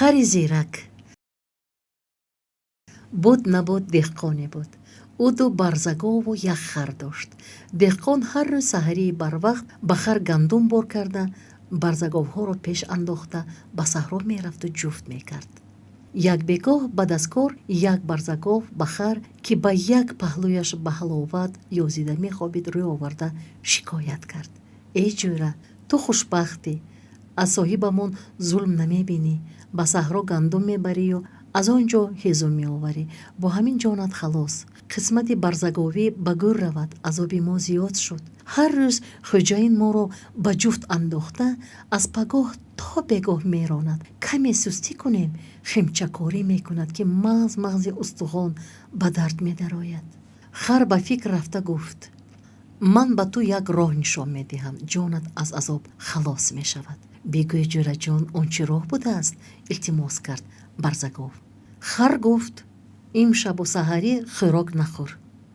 Хари зирак. Буд, набуд, деҳқоне буд. Ӯ ду барзагову як хар дошт. Деҳқон ҳар рӯз саҳарии барвақт ба хар гандум бор карда, барзаговҳоро пеш андохта, ба саҳро мерафту ҷуфт мекард. Як бегоҳ баъд аз кор як барзагов ба хар, ки ба як паҳлӯяш ба ҳаловат ёзида мехобид, рӯ оварда шикоят кард: «Эй ҷӯра, ту хушбахтӣ, аз соҳибамон зулм намебинӣ, ба саҳро гандум мебарию аз он ҷо ҳезум меоварӣ, бо ҳамин ҷонат халос. Қисмати барзаговӣ ба гӯр равад, азоби мо зиёд шуд. Ҳар рӯз хӯҷаин моро ба ҷуфт андохта, аз пагоҳ то бегоҳ меронад. Каме сустӣ кунем, химчакорӣ мекунад, ки мағз мағзи устухон ба дард медарояд». Хар ба фикр рафта гуфт: «Ман ба ту як роҳ нишон медиҳам, ҷонат аз азоб халос мешавад». «Бигӯй, ҷӯраҷон, он чӣ роҳ будааст?» — илтимос кард барзагов. Хар гуфт: «Имшабу саҳарӣ хӯрок нахӯр,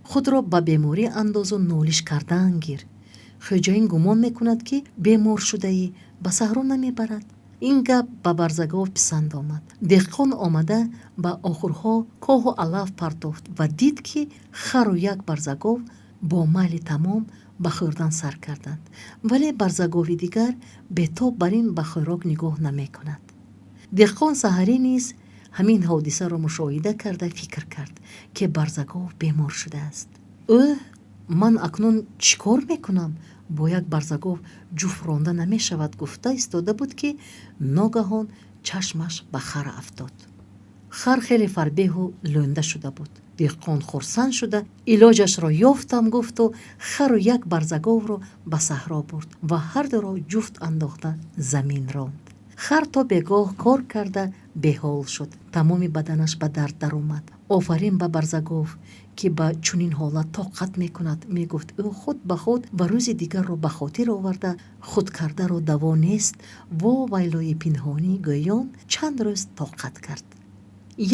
худро ба беморӣ андозу нолиш кардан гир. Хӯҷаин гумон мекунад, ки бемор шудаӣ, ба саҳро намебарад». Ин гап ба барзагов писанд омад. Деҳқон омада, ба охурҳо коҳу алаф партофт ва дид, ки хару як барзагов бо майли тамом ба хӯрдан сар карданд, вале барзагови дигар бетоб бар ин ба хӯрок нигоҳ намекунад. Деҳқон саҳарӣ низ ҳамин ҳодисаро мушоҳида карда, фикр кард, ки барзагов бемор шудааст. «Ӯ, ман акнун чӣ кор мекунам? Бо як барзагов ҷуфт ронда намешавад», — гуфта истода буд, ки ногаҳон чашмаш ба хар афтод. Хар хеле фарбеҳу лӯнда шуда буд. Деҳқон хурсанд шуда, «Илоҷашро ёфтам», — гуфту хару як барзаговро ба саҳро бурд ва ҳардуро ҷуфт андохта, замин ронд. Хар то бегоҳ кор карда беҳол шуд, тамоми баданаш ба дард даромад. «Офарин ба барзагов, ки ба чунин ҳолат тоқат мекунад», — мегуфт ӯ худ ба худ ва рӯзи дигарро ба хотир оварда, «Худкардаро даво нест, во вайлои пинҳонӣ» гӯён чанд рӯз тоқат кард.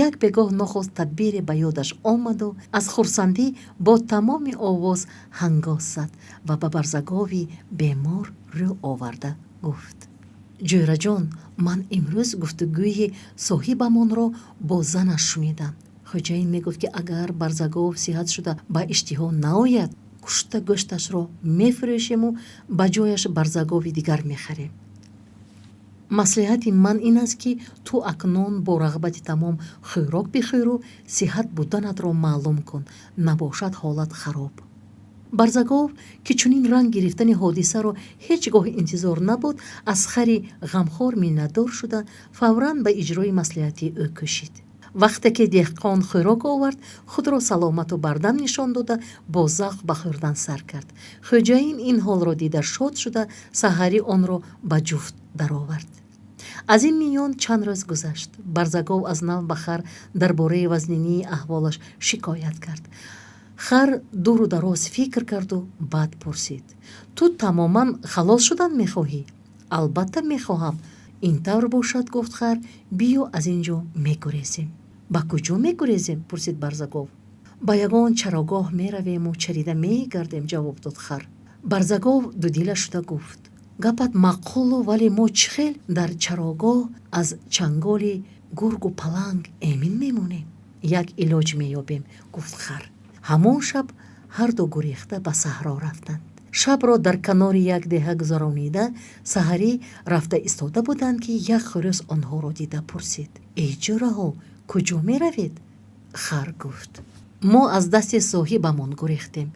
Як бегоҳ нохост тадбире ба ёдаш омаду аз хурсандӣ бо тамоми овоз ҳангос зад ва ба барзагови бемор рӯ оварда гуфт: «Ҷӯраҷон, ман имрӯз гуфтугӯи соҳибамонро бо занаш шунидам. Хӯҷаин мегуфт, ки агар барзагов сиҳат шуда ба иштиҳо наояд, кушта, гӯшташро мефурӯшему ба ҷояш барзагови дигар мехарем. Маслиҳати ман ин аст, ки ту акнун бо рағбати тамом хӯрок бихӯру сиҳат буданатро маълум кун, набошад, ҳолат хароб». Барзагов, ки чунин ранг гирифтани ҳодисаро ҳеҷ гоҳ интизор набуд, аз хари ғамхор миннатдор шуда, фавран ба иҷрои маслиҳати ӯ кӯшид. Вақте ки деҳқон хӯрок овард, худро саломату бардам нишон дода, бо завқ ба хӯрдан сар кард. Хӯҷаин ин ҳолро дида шод шуда, саҳарӣ онро ба ҷуфт даровард. Аз ин миён чанд рӯз гузашт. Барзагов аз нав ба хар дар бораи вазнинии аҳволаш шикоят кард. Хар дуру дароз фикр карду баъд пурсид: «Ту тамоман халос шудан мехоҳӣ?» «Албатта, мехоҳам». «Ин тавр бошад, — гуфт хар, — биё, аз ин ҷо мегурезем». «Ба куҷо мегурезем?» — пурсид барзагов. «Ба ягон чарогоҳ меравему чарида мегардем», — ҷавоб дод хар. Барзагов дудила шуда гуфт: «Гапат маъқулу, вале мо чӣ хел дар чарогоҳ аз чанголи гургу паланг эмин мемонем?» «Як илоҷ меёбем», — гуфт хар. Ҳамон шаб ҳарду гурехта ба саҳро рафтанд. Шабро дар канори як деҳа гузаронида, саҳарӣ рафта истода буданд, ки як хурӯс онҳоро дида пурсид: «Эй ҷӯраҳо, куҷо меравед?» Хар гуфт: «Мо аз дасти соҳибамон гурехтем,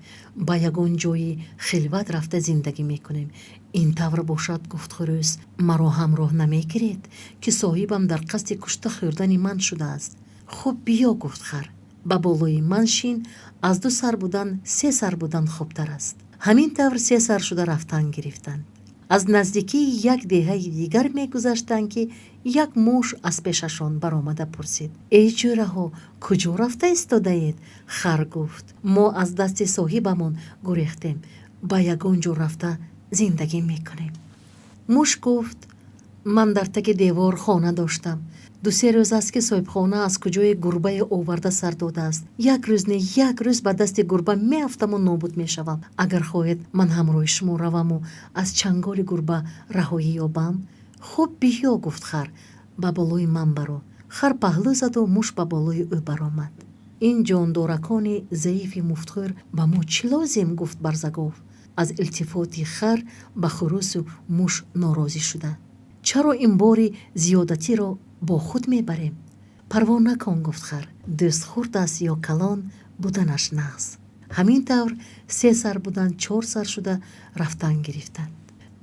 ба ягон ҷои хилват рафта зиндагӣ мекунем». «Ин тавр бошад, — гуфт хурӯс, — маро ҳамроҳ намегиред, ки соҳибам дар қасди кушта хӯрдани ман шудааст?» «Хуб, биё, — гуфт хар, — ба болои ман шин, аз ду сар будан се сар будан хубтар аст». Ҳамин тавр се сар шуда рафтан гирифтанд. Аз наздикии як деҳаи дигар мегузаштанд, ки як муш аз пешашон баромада пурсид: «Эй ҷӯраҳо, куҷо рафта истодаед?» Хар гуфт: «Мо аз дасти соҳибамон гурехтем, ба ягон ҷо рафта зиндагӣ мекунем». Муш гуфт: «Ман дар таги девор хона доштам. 2-се рӯз аст, ки соҳибхона аз куҷое гурбае оварда сар додааст. Як рӯз не, як рӯз ба дасти гурба меафтаму нобуд мешавам. Агар хоҳед, ман ҳамроҳи шумо раваму аз чанголи гурба раҳоӣ ёбам». «Хуб, биё, — гуфт хар. Ба болои ман баро. Хар паҳлӯ заду муш ба болои ӯ баромад. Ин ҷондоракони заифи муфтхӯр ба мо чӣ лозим? Гуфт барзагов, аз илтифоти хар ба хурӯсу муш норозӣ шуда. Чаро ин бори зиёдатиро бо худ мебарем? Парво накун, гуфт хар, дӯст хурд аст ё калон, буданаш нағз. Ҳамин тавр се сар будан чор сар шуда рафтан гирифтанд.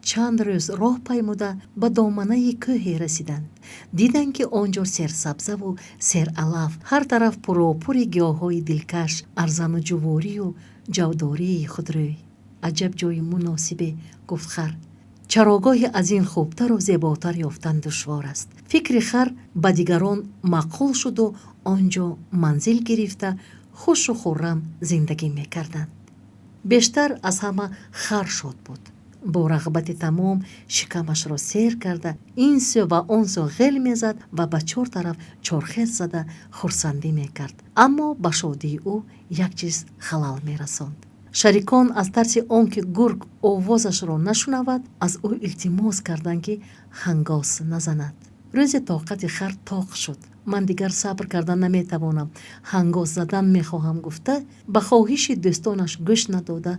Чанд рӯз роҳ паймуда, ба доманаи кӯҳе расиданд. Диданд, ки он ҷо серсабзаву сералаф, ҳар тараф пуропури гиёҳҳои дилкаш, арзану ҷуворию ҷавдории худрӯй. Аҷаб ҷои муносибе, гуфт хар. Чарогоҳи аз ин хубтару зеботар ёфтан душвор аст. Фикри хар ба дигарон маъқул шуду он ҷо манзил гирифта, хушу хуррам зиндагӣ мекарданд. Бештар аз ҳама хар шод буд. Бо рағбати тамом шикамашро сер карда, ин сӯ ва он сӯ ғел мезад ва ба чор тараф чорхез зада хурсандӣ мекард. Аммо ба шодии ӯ як чиз халал мерасонд. Шарикон аз тарси он ки гург овозашро нашунавад, аз ӯ илтимос карданд, ки ҳангос назанад. Рӯзе тоқати хар тоқ шуд. Ман дигар сабр карда наметавонам, ҳангос задан мехоҳам, гуфта, ба хоҳиши дӯстонаш гӯш надода,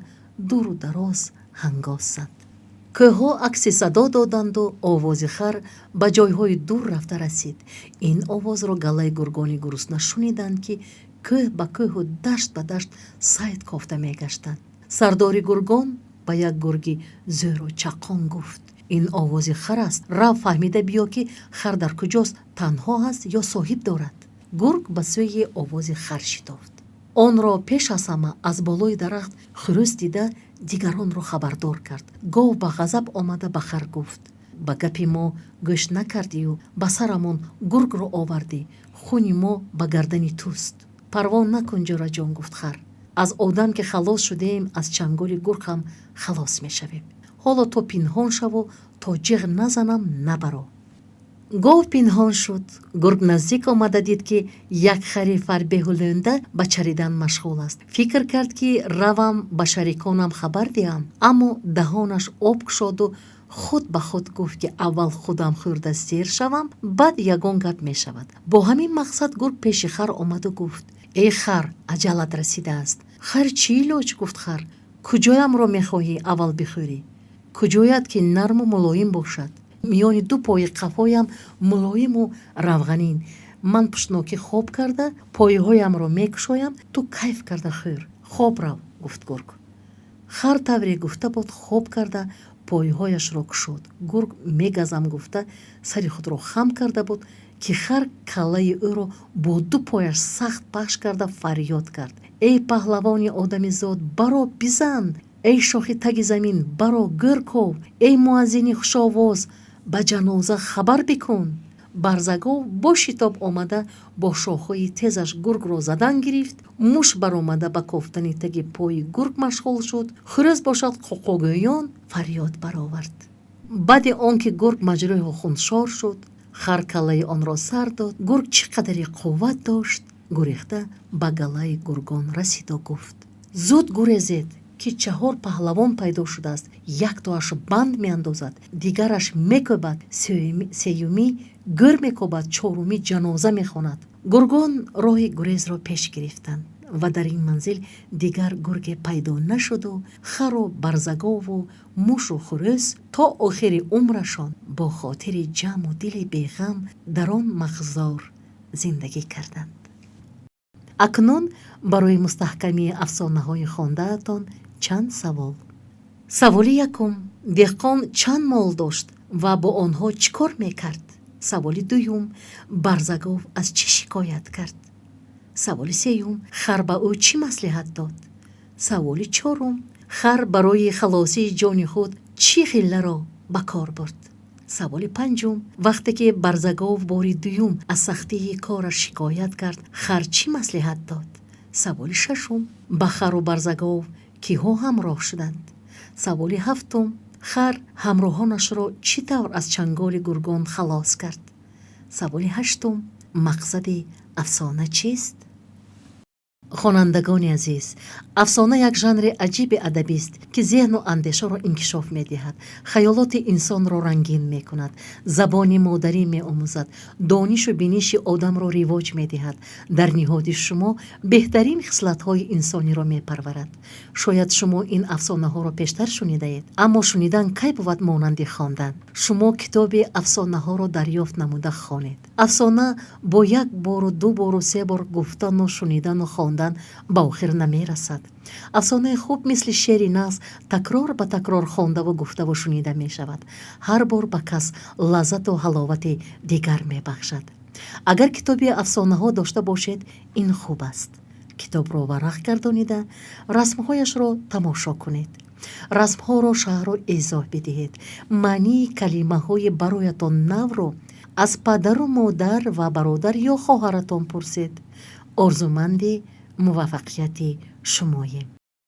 дуру дароз ҳангос зад. Кӯҳҳо акси садо доданду овози хар ба ҷойҳои дур рафта расид. Ин овозро галаи гургони гурусна шуниданд, ки кӯҳ ба кӯҳу дашт ба дашт сайд кофта мегаштанд. Сардори гургон ба як гурги зӯру чаққон гуфт: Ин овози хар аст, рав, фаҳмида биё, ки хар дар куҷост, танҳо аст ё соҳиб дорад. Гург ба сӯи овози хар шитофт. Онро пеш аз ҳама аз болои дарахт хурӯс дида, дигаронро хабардор кард. Гов ба ғазаб омада, ба хар гуфт: Ба гапи мо гӯш накардию ба сарамон гургро овардӣ, хуни мо ба гардани туст. Парво накун, ҷӯраҷон, гуфт хар. Аз одам ки халос шудем, аз чанголи гург ҳам халос мешавем. Ҳоло то пинҳон шаву то ҷиғ назанам, набаро. Гов пинҳон шуд. Гург наздик омада дид, ки як хари фарбеҳу лӯнда ба чаридан машғул аст. Фикр кард, ки равам, ба шариконам хабар диҳам, аммо даҳонаш об кушоду худ ба худ гуфт, ки аввал худам хӯрда сер шавам, баъд ягон гап мешавад. Бо ҳамин мақсад гург пеши хар омаду гуфт: Эй хар, аҷалат расидааст. Хар чӣ илоҷ? Гуфт хар. Куҷоямро мехоҳӣ аввал бихӯрӣ? Куҷоят ки нарму мулоим бошад? Миёни ду пои қафоям мулоиму равғанин. Ман пуштнокӣ хоб карда, пойҳоямро мекушоям, ту кайф карда хӯр. Хоб рав, гуфт гург. Хар тавре гуфта буд, хоб карда, пойҳояшро кушод. Гург мегазам гуфта, сари худро хам карда буд, ки хар каллаи ӯро бо ду пояш сахт пахш карда, фарёд кард: Эй паҳлавони одамизод, баро, бизан! Эй шоҳи таги замин, баро, гӯр ков! Эй муаззини хушовоз, ба ҷаноза хабар бикун! Барзагов бо шитоб омада, бо шохҳои тезаш гургро задан гирифт. Муш баромада, ба кофтани таги пои гург машғул шуд. Хурӯс бошад, қоқогӯён фарёд баровард. Баъди он ки гург маҷрӯҳу хуншор шуд, хар каллаи онро сар дод. Гург чӣ қадаре қувват дошт, гурехта ба галаи гургон расиду гуфт: Зуд гурезед, ки чаҳор паҳлавон пайдо шудааст. Яктоаш банд меандозад, дигараш мекӯбад, сеюмӣ гӯр мекобад, чорумӣ ҷаноза мехонад. Гургон роҳи гурезро пеш гирифтанд ва дар ин манзил дигар гурге пайдо нашуду хару барзагову мушу хурӯс то охири умрашон бо хотири ҷамъу дили беғам дар он мағзор зиндагӣ карданд. Акнун барои мустаҳкамии афсонаҳои хондаатон чанд савол. Саволи якум: деҳқон чанд мол дошт ва бо онҳо чӣ кор мекард? Саволи дуюм: барзагов аз чӣ шикоят кард? Саволи сеюм: хар ба ӯ чӣ маслиҳат дод? Саволи чорум: хар барои халосии ҷони худ чӣ ҳилларо ба кор бурд? Саволи панҷум: вақте ки барзагов бори дуюм аз сахтии кораш шикоят кард, хар чӣ маслиҳат дод? Саволи шашум: ба хару барзагов киҳо ҳамроҳ шуданд? Саволи ҳафтум: хар ҳамроҳонашро чӣ тавр аз чанголи гургон халос кард? Саволи ҳаштум: мақсади афсона чист? Хонандагони азиз, афсона як жанри аҷиби адабист, ки зеҳну андешаро инкишоф медиҳад, хаёлоти инсонро рангин мекунад, забони модарӣ меомӯзад, донишу биниши одамро ривоҷ медиҳад, дар ниҳоди шумо беҳтарин хислатҳои инсониро мепарварад. Шояд шумо ин афсонаҳоро пештар шунидаед, аммо шунидан кай бувад монанди хондан? Шумо китоби афсонаҳоро дарёфт намуда хонед. Афсона бо як бору ду бору се бор гуфтану шунидану хондан ба охир намерасад. Афсонаи хуб мисли шеъри нағз такрор ба такрор хондаву гуфтаву шунида мешавад, ҳар бор ба кас лаззату ҳаловати дигар мебахшад. Агар китоби афсонаҳо дошта бошед, ин хуб аст. Китобро варақ гардонида, расмҳояшро тамошо кунед, расмҳоро шарҳу эзоҳ бидиҳед, маънии калимаҳои бароятон навро аз падару модар ва бародар ё хоҳаратон пурсед. Орзуманди муваффақияти шумоем.